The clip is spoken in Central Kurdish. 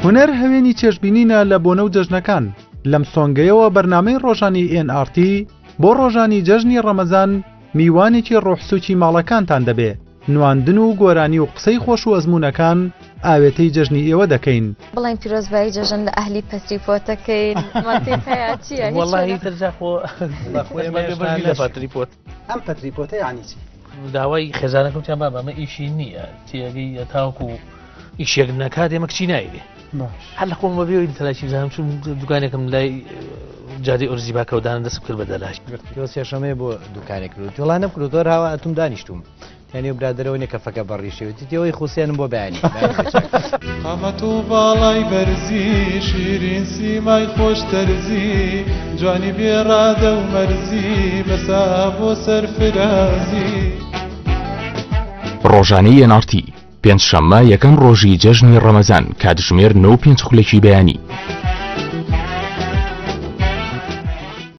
هونەر هەوێنی چێژبینینە لە بۆنە و جەژنەکان، لەم سۆنگەیەوە بەرنامەی ڕۆژانی ئێن ئاڕ تی بۆ ڕۆژانی جەژنی ڕەمەزان میوانێکی ڕۆحسوکی ماڵەکانتان دەبێ، نواندن و گۆرانی و قسەی خۆش و ئەزموونەکان ئاوێتەی جەژنی ئێوە دەکەین. بڵێن پیرۆزبایی جەژن لە ئەهلی پەتری پۆتەکەین مەنتیق هەیە چییە هیچ وەڵاهی تر جا خۆ لە پەتری پۆت. ئەم پەتری پۆتە یانی چی؟ داوای خێزانەکەم تیان بابە ئەمە ئیشی نییە تێگەی تاوەکو ئیشێک نەکات ئێمە کچی نایرێ هەر لە خۆم بەبێ تەلاکی بزانم چون دوکانێکم لای جادەی ئۆرزی باکەودانە دەستم کرد بە دەلاش تۆ سێشەمەیە بۆ دوکانێک کرد جوڵانم کرد زۆر هاوا ئەتوم دانیشتوم تەنێ برادەرەوە نیە کەفەکە بەڕیشێ وتی تێوەی خوسێنم بۆ بەیانی. قامەت و باڵای بەرزی شیرین سیمای خۆش تەرزی جوانی بێ ڕادە و مەرزی بەسا بۆ سەرفرازی. ڕۆژانەی ئێن ئاڕ تی، پێنجشەممە یەکەم ڕۆژی جەژنی ڕەمەزان کاتژمێر نۆ و پێنج خولەکی بەیانی.